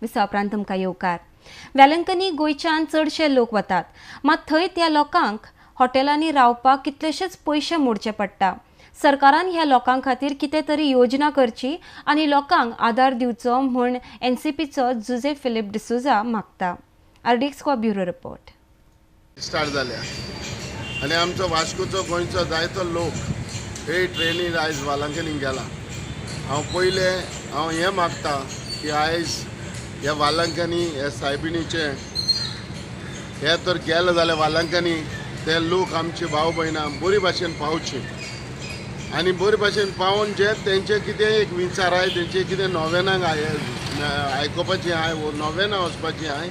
विसा उपरांत तुमकां येवकार. वेलंकनी गोंयच्यान चडशे लोक वतात, मात थंय त्या लोकांक हॉटेलांनी रावपाक कितलेशेच पयशे मोडचे पडटा. सरकारान ह्या लोकां खातीर कितें तरी योजना करची आनी लोकांक आदार दिवचो म्हूण एनसीपीचो जुजे फिलीप डिसोजा मागता. RDX Goa bureau report. Start जाल्या आनी आमचो वास्कोचो गोंयचो जायतो लोक हे ट्रेनीर आयज वालांकनी गेला. हांव पयलें हांव हें मागता की आयज ह्या वालांकनी ह्या सायबिणीचें हे तर गेले जाल्यार वालांकनी ते लोक आमचे भाव भयणां बरी भाशेन पावची आनी बरे भाशेन पावोन जे तेंचे कितें एक विचार आहाय, तेंचे कितें नोवेनाक आयकुपाचें आहाय वो नोवेना वचपाचें आहाय,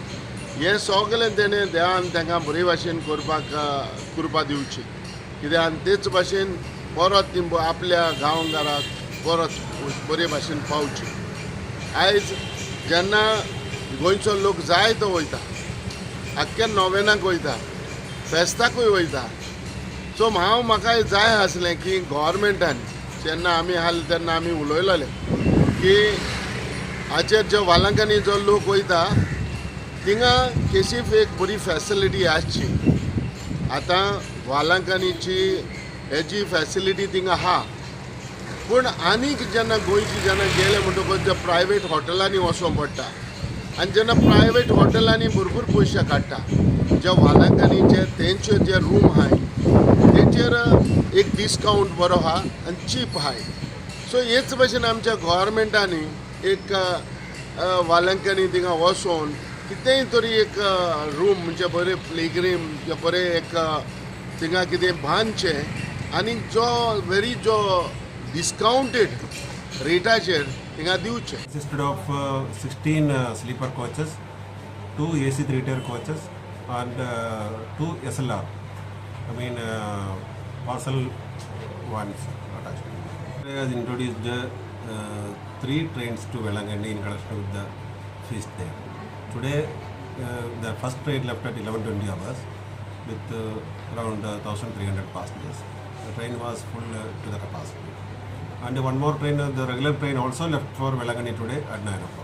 हें सगळें तेणें देवान तांकां बरे भाशेन करपाक कृपा दिवची. कित्याक आनी तेच भाशेन परत ती आपल्या गांवघराक परत बरे भाशेन पावची. आयज जेन्ना गोंयचो लोक जाय तो वयता, आख्ख्या नोवेनाक वयता, फेस्ताकूय वयता. सो हांव म्हाका जाय आसलें की गव्हर्मेंटान जेन्ना आमी आसले तेन्ना आमी उलयलेले की हाचेर जे वालांकांनी जो लोक वयता थिंगा केसीफ एक बरी फॅसिलिटी आसची. आतां वालांकानीची हेजी फॅसिलिटी थिंगा आहा, पूण आनीक जेन्ना गोंयची जेन्ना गेले म्हणटकच जे प्रायवेट हॉटेलांनी वचोंक पडटा आनी जेन्ना प्रायवेट हॉटेलांनी भरपूर पयशे काडटा, जे वालांकानीचे तेंचे जे रूम आहाय तेचेर एक डिस्कावंट बरो आहा आनी चीप आहाय. सो हेच भाशेन आमच्या गव्हर्मेंटांनी एक वालांकानी थिंगा वचोन कितेंय तरी एक रूम म्हणजे बरें प्लेग्रीम बरें एक थिंगा कितें बांदचें आनी जो वेरी जो डिस्कावंटेड रेटाचेर थिंगा दिवचें. Consisted of 16 sleeper coaches, 2 AC 3-tier coaches and 2 SLR, I mean parcel ones attached. It has introduced 3 trains to Velankanni in connection with the feast there. Today the first train left at 11:20 hours with around 1,300 passengers. The train was full to the capacity. And one more train, the regular train also left for Velankanni today at 9 o'clock.